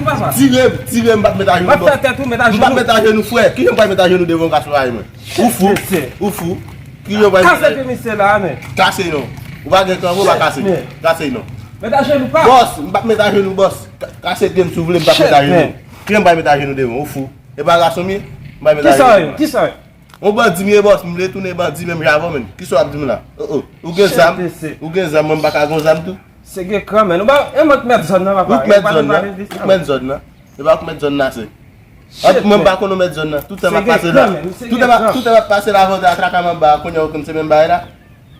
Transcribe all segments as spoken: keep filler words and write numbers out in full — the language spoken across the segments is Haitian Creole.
ou, papa. Tire m, tire m, m p ap met ajenou. M ap fè tèt ou, met ajenou. M p ap met ajenou, frè. Kijan m pral met ajenou devan yon gason parèy mwen? Ou fou? Ou fou? Kijan w pral met ajenou? Kase pye misye la, men. Kase non. Ou pa gen kran, ou pa kase. Kase non. Met ajenou, pa. Bòs, m p ap met ajenou, bòs. Ka- Kase pye m si w vle, m p ap met ajenou. Kijan m pral met ajenou devan? Ou fou? E pa gason m ye? M pral met ajenou devan. Kisa w ye? Yon bandi m ye, bòs, m vle tounen bandi menm jan avè w, menn. Kisa w ap di m la? Oh, oh. Ou gen zam? Ou gen zam, mwen m pa ka gen zam tou? Se gen kran, menn. Ou pa, e mwen k mèt zòn nan, papa. Ou k mèt zòn nan. Ou k mèt zòn nan. E pa ou k mèt zòn nan, se. Ant mwen, m pa konn ou mèt zòn nan. Tout tan m ap pase la. Tout tan m ap, tout tan m ap pase la, vòlè a traka m anba, kounye a ou konn se menm bagay la.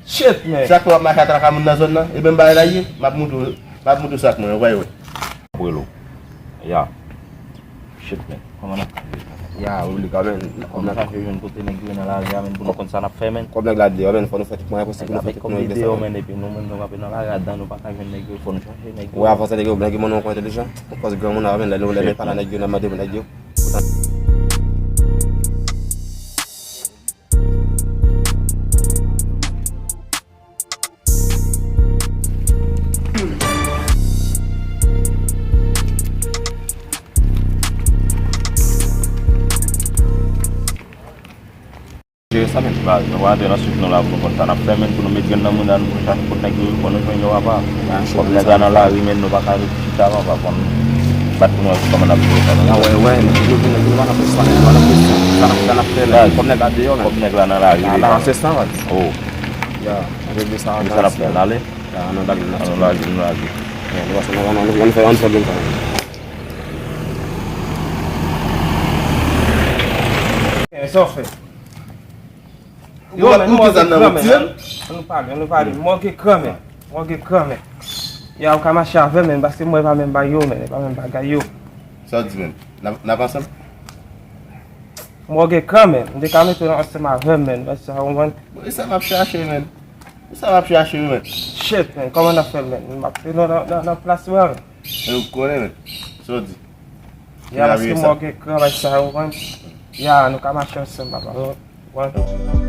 Shit, man. Chak fwa w ap mache a traka moun nan zòn nan, e menm bagay la ye. M ap montre w, m ap montre w sa k mwen, ou va wè. Ap rele w. Ya. Shit, man. Kòman n ap fè? Ya, ou li kanmenm. Kòman n ap fè jwenn kote nèg yo nan lari a, menn, pou nou konn sa n ap fè, menn? Kòb nèg la deyò, menn, fò nou fè tout mwayen posib pou nou fè tout mwayen. Nèg la deyò, menn, epi nou menm nou kanpe nan lari a, dan nou pa ka jwenn nèg yo, fò nou chache nèg yo. Ou avanse nèg yo, nèg yo montre w kòman entèlijan. Ankò granmoun nan, menn, lè nou, lè nou pale a nèg yo, n ap mande pou nèg yo. Jere sa, menn. Ba, nou pa antre nan swit nou la pou nou konn sa n ap fè, menn, pou nou met grenn nan mouda nou, pou nou chache kot nèg yo, fò nou jwenn yo, papa. Kòb nèg la nan lari, menn, nou pa ka ret chita, papa, fò nou bat pou nou wè kòman n ap jere sa, menn. Ya, wè, wè, nou vin, nou vin, nou pa nan plis la, menn, nou pa nan plis la. Sa n ap fè, n ap fè, menn. Kòb nèg la deyò, menn. Kòb nèg la nan lari deja. Sa se san vat. Oh. Ya, regle sa. Sa n ap fè, n ale? Ya, ann lage, ann lage, ann lage. Ya, nou pase, nou, nou, nou, nou fè, nou fè grenn sa. Eh, sa w fè? Yo, menn, mwen gen kran, menn. Ann nou pale, ann nou pale. Mwen gen kran, menn. Mwen gen kran, menn. Ya, ou ka mache avè m, menn, paske mwen pa menm bagay yo, menn, e pa menm bagay yo. Sa w di, menn? N ap, n ap ansanm? Mwen gen kran, menn. M te ka mete w ansanm avè m, menn. Paske sa, ou konprann? Bon, e sa m ap chache, menn. E sa m ap chache, menn. Shit, menn. Kòman n ap fè, menn? M ap fè nan, nan, nan, nan plas mwen, menn. E ou konnen, menn. Sa w di? Ya, paske mwen gen kran, bagay sa, ou konprann? Ya, nou ka mache ansanm, papa. Ou konprann?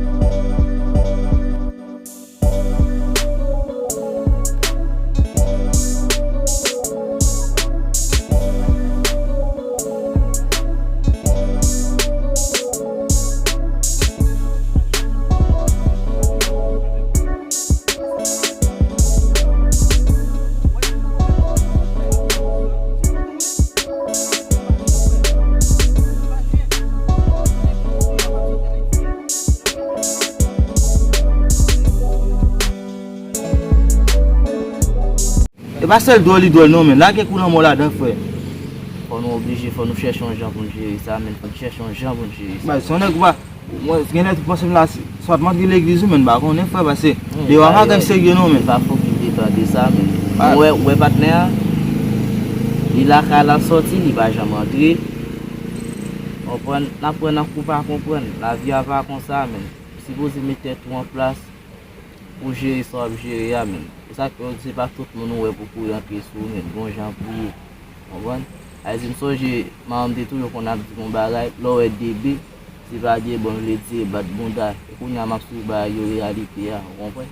E pa sèl dwòl li dwòl non, men lage kou lanmò ladan, frè. Fò nou oblije, fò nou chèche yon jan pou n jere sa, men fò n chèche yon jan pou n jere sa. Baz, se yon nèg ou pa, Mwen, gen lè tou panse m la, si, swa m antre legliz wi, men m pa konnen, frè, pase deyò a pa janm serye non, men. Pa fòk li te tande sa, men. Ou wè, ou wè patnè a? Li lakay la sòti, li pa janm antre. Konprann? N aprann ak ou pa konprann. Lavi a pa konsa, men. Ou sipoze met tèt ou an plas pou jere sa w ap jere a, men. E sa k fè se pa tout moun ou wè pou kouri antre sou ou, men. Gon jan pou ye. Konprann? Sa vle di, m sonje manman m te toujou konn ap di m yon bagay, lè w wè de be, se pa byen bon, vle di e bat bounda. E kounye a m ap swiv bagay yo reyalite a, ou konprann?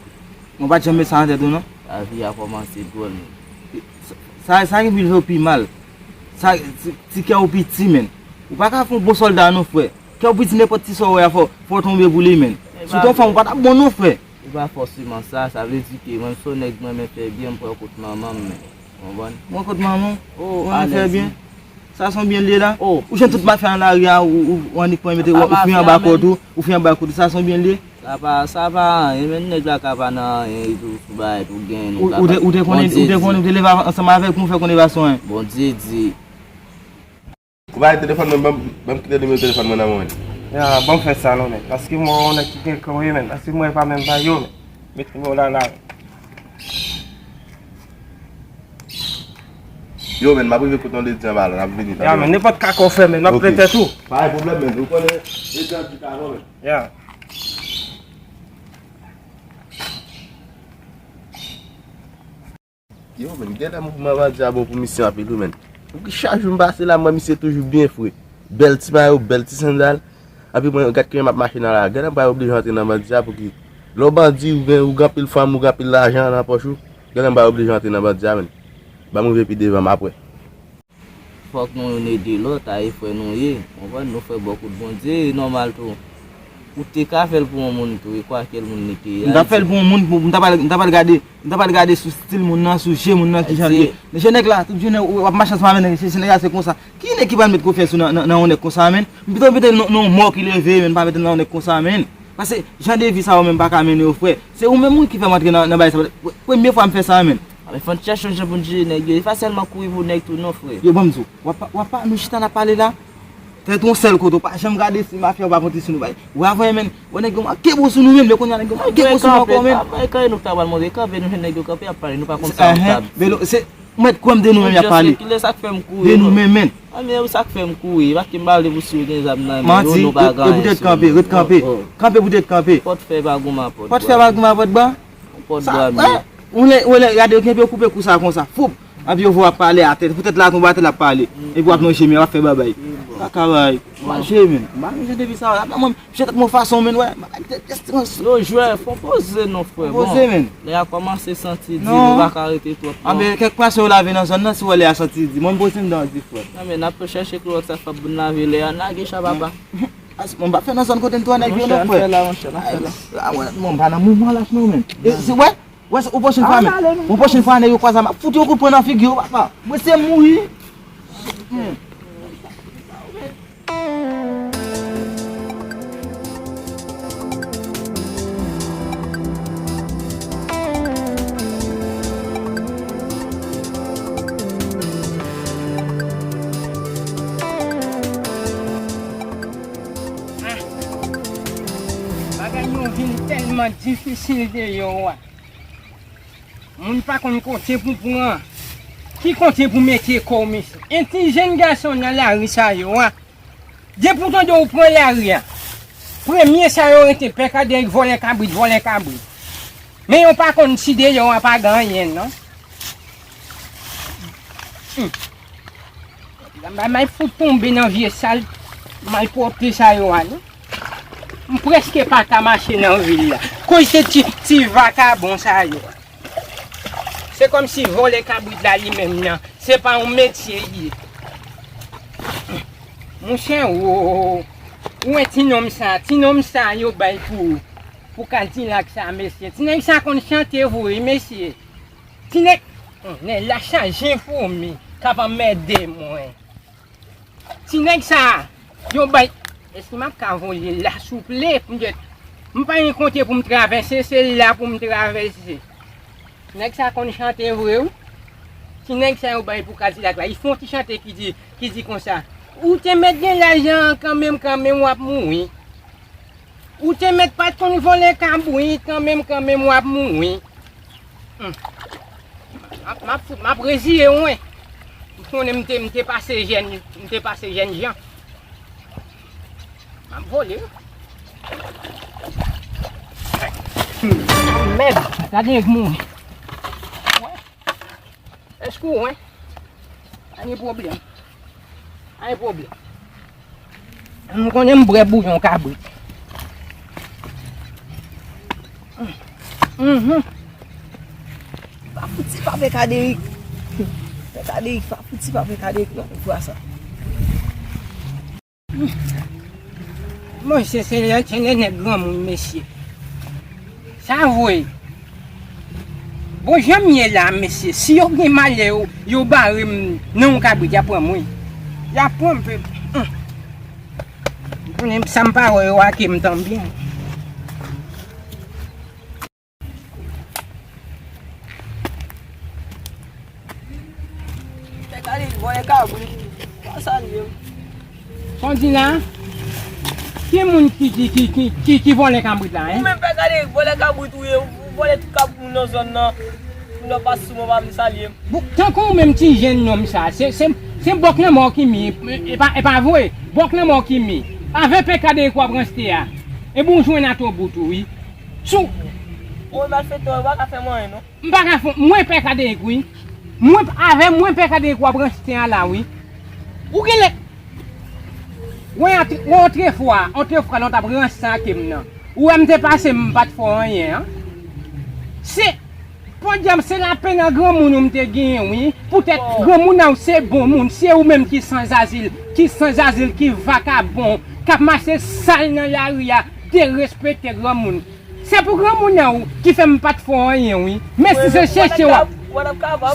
Mwen pa t janm met sa nan tèt ou, non? Lavi a kòmanse dwòl, men. Sa, sa gen pou rive w pi mal. Sa, ti, ti kè w piti, men. Ou pa ka fè yon bon sòlda, non, frè. Kè w piti, nenpòt ti sa w wè a, fò, fò w tonbe pou li, men. Si w te yon fanm, ou pa t ap bon, non, frè. E pa fòseman sa, sa vle di ke mwen, m se yon nèg mwen renmen fè byen, m pran kote manman m, men. Ou konprann? Mwen kot manman w? Oh, ou renmen fè byen? Sa se yon byen l ye la? Oh. Ou jwenn tout mafya nan lari a, ou, ou, ou annik pran mete, ou, ou fouye anba kòd ou, ou fouye anba kòd ou, sa se yon byen l ye? Sa pa, sa pa anyen, men nèg la ka pa nan anyen, li tou sou bagay tou gen, nou ka pa. Ou te, ou te konnen, ou te konnen, ou te leve ansanm avèk ou, ou fè konnen pa se anyen. Bondye di. Ou pa gen telefòn mwen, ban m, ban m kite nimewo telefòn mwen nan men w. Ya, ban m fè sa non, men. Paske mwen wè yon nèg ki gen kò wi, men. Paske mwen pa menm pa yo, men. Met nimewo la la. Yo, men, m ap rive kote w ledi anba la, n ap vini. Ya, men, nenpòt kaka w fè, men, m ap plen tèt ou. Pa gen pwoblèm, men. Ou konnen, ledi an di kavan, men. Ya. Yo, men, genlè mouvman bandi a bon pou misye anpil wi, men. Pou ki chak jou m pase la, m wè misye toujou byen fre. Bèl ti mayo, bèl ti sandal. Anpi mwen, gad kijan m ap mache nan lari. Genlè m pral oblije antre nan bandi a pou ki lè w bandi, ou gen, ou gen anpil fanm, ou gen anpil lajan nan pòch ou. Genlè m pral oblije antre nan bandi a, men. Ban m rive pi devan, m ap wè. Fòk nou youn ede lòt, a e frè nou ye. Konprann? Nou frè bò kote Bondye, e nòmal tou. Ou te ka fè l pou yon moun tou, e kwa kèl moun li te ye? M t ap fè l pou yon moun, pou, m t ap al, m t ap al gade, m t ap al gade sou stil moun nan, sou je moun nan, kijan l ye. Men je nèg la, tout jounen w ap mache ansanm avè nèg, se, se nèg la se konsa. Ki nèg ki pral met konfyans ou nan, nan, nan yon nèg konsa, men? M pito mete l nan, nan yon mò ki leve, men pa mete l nan yon nèg konsa, men. Pase, jan de vi sa yo menm pa ka mennen yo, frè. Se ou menm wi ki fè m antre nan, nan bagay sa. Premye fwa m fè sa, men. A, men fò n chèche yon jan pou n jere nèg yo. E pa sèlman kouri pou nèg tou non, frè. Yo, ban m di w, w ap, w ap pa, nou chita n ap pale la. Tèt yon sèl kote, w pa janm gade si mafya, w pa konte sou nou bay. W ap wè, men, wè nèg yo manke bon sou nou, men, men kounye a nèg yo manke bon sou nou ankò, men. Kanpe, kanpe, nou ta pral monte, kanpe, nou jwenn nèg yo kanpe, y ap pale, nou pa konn sa yo t ap di. Velo, se, mèt kwè m de nou menm y ap pale. Kilè sa k fè m kouri? De nou menm, men. A, men sa k fè m kouri, paske m pa vle pou si yo gen zam nan men yo, nou pa gen anyen sou nou. Manti, ret kanpe, ret kanpe. Kanpe pou tèt kanpe. Pòt fè pa goumen a pòt bwa. Pòt fè pa goumen a pòt bwa. Pòt bwa m ye. Ou lè, ou lè, gade, yo kenbe yo koupe kou sa konsa. Foup! Anpi yo voye w ap pale atè. Poutèt la tonbe atè l ap pale. Epi w ap nan jemi, w ap fè babay. Kaka bagay. M pa jwe, men. M pa jwe depi sa. Mwen, jwe tèt mwen fason, men, wè. Yo jwe, fò poze non, frè. Poze, men. Lè a kòmanse santi di, nou pa ka rete twòp non. Anben, kèk pwason yo lave nan zòn nan, si w wè lè a santi di. Mwen, m poze m dan di, frè. Non, men, n ap chèche klowòks sa fap pou n lave lè a, n lage cha papa. Mwen pa fè nan zòn kote n twò nèg yo non, frè. Monchè, ann fè la, monchè, ann fè la. A, wè, mwen pa nan mouvman lach non, men. E, si, wè, wè, se yon pwochen fwa, men. Yon pwochen fwa, nèg yo kwaze a, m ap fout yon kout pwen nan figi yo, papa. Mwen se mouri. Ah, bagay yo vin tèlman difisil deyò a. Moun pa konn kote pou pran, ki kote pou mete kò w, mesye. E ti jèn gason nan lari sa yo a, depi w tande w pran lari a, premye sa yo rete pè kadèy, vòlè kabrit, vòlè kabrit. Men yo pa konn si deyò a pa gen anyen non. Hmm. Bay fout tonbe nan vye sal malpwòpte sa yo a non. M prèske pa ka mache nan vil la. Kote ti, ti vakabon sa yo. Se kòmsi vòlè kabrit la li menm nan, se pa yon metye li ye. Monchè, wo, ou wè ti nonm sa, ti nonm sa yo bay pou, pou Kadilak sa, mesye. Ti nèg sa konn chante vre, mesye. Ti nèg, nèg la chaje foumi k ap anmède mwen. Ti nèg sa, yo bay, èske m ap ka voye la, souple, pou m, m pa gen kote pou m travèse, se la pou m travèse. Ti nèg sa konn chante vre, wi. Ti nèg sa yo bay pou Kadilak la, li fè yon ti chante ki di, ki di konsa, ou te mèt gen lajan an kanmenm, kanmenm w ap mouri. Ou te mèt pa t konn vòlè kabrit, kanmenm, kanmenm, w ap mouri. Hmm. M ap, m ap fout, m ap reziye w, wi. M konnen m te, m te pase jèn, m te pase jèn jan. M ap vole. Mèd, gade nèg mouri. Èske w wè? Pa gen pwoblèm. Pa gen pwoblèm. M konnen m bwè bouyon kabrit. Mhm. Pa fouti pa fè kaderik. Fè kaderik, pa fouti pa fè kaderik, non, vwa sa. Mesye, se lè, se lè nèg granmoun, mesye. Sa vre. Bon, jan m ye la, mesye, si yo gen malè, yo, yo bare m nan yon kabrit, y a pran mwen. Y a pran m, pe. Hum. M konnen sa m pa wè yo ake m tan byen. Pè Kale vòlè kabrit. Pa salye m. Sa w di la? Ki moun ki, ki, ki, ki, ki, ki vòlè kabrit la, hein? Ou menm Pè Kale vòlè kabrit ou ye, ou vòlè tout kabrit moun nan zòn nan. Moun nan pase sou mwen pa vle salye m. Bon, tankou ou menm ti jèn nonm sa, se, se, se bòk lanmò ki mi, e pa, e pa vre? Bòk lanmò ki mi. Avè Pè Kale w ap ranste a. Epi w jwenn atò bout ou, wi. Sou. Ou malfektè, ou pa ka fè m anyen, non. M pa ka fè, mwen Pè Kaderik, wi. Mwen, avè mwen Pè Kaderik w ap ranste a la, wi. Ou gen lè. Wi, antre, wi, antrefwa, antrefwa lè w t ap ranse ake m nan. Ou wè m te pase, m pa t fè w anyen, an. Se, podyab, se lapenn an granmoun ou m te genyen, wi. Poutèt granmoun an ou se bon moun, se ou menm ki sanzazil, ki sanzazil, ki vakabon, k ap mache sal nan lari a, derespekte granmoun. Se pou granmoun nan ou ki fè m pa t fè w anyen, wi. Men si se chèche w ap,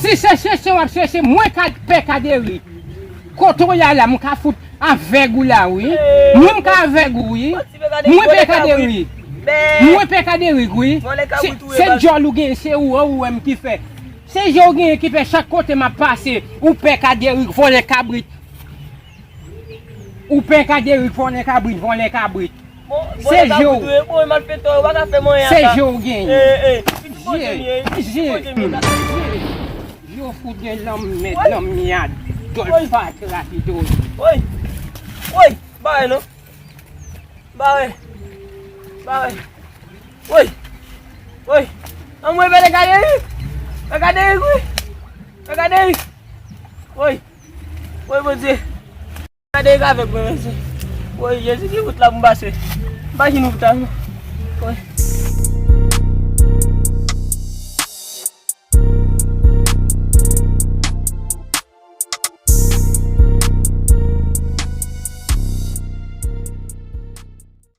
si se chèche w ap chèche, mwen ka, Pè Kaderik. Kote w ye a la, m ka fout avèg ou la, wi. Mwen m ka avèg ou, wi. Mwen Pè Kaderik. Mwen Pè Kaderik, wi. Se, se djòl ou gen, se ou, ou wè m ki fè. Se je w genyen ki fè chak kote m ap pase, ou Pè Kaderik, vòlè kabrit. Ou Pè Kaderik, vòlè kabrit, vòlè kabrit. Se je w. Se je w genyen. Je, je. Je w fout gen lanmèd, lanmyad, dòl fatra pito. Woy! Woy! Bare non. Bare. Bare. Woy! Woy! Anmwe, Pè Kaderik! Pè Kaderik, wi! Pè Kaderik! Woy! Woy, Bondye! Kaderik avèk mwen, mesye. Woy, Jezi, ki wout la pou m pase? M pa jwenn wout la, non. Woy.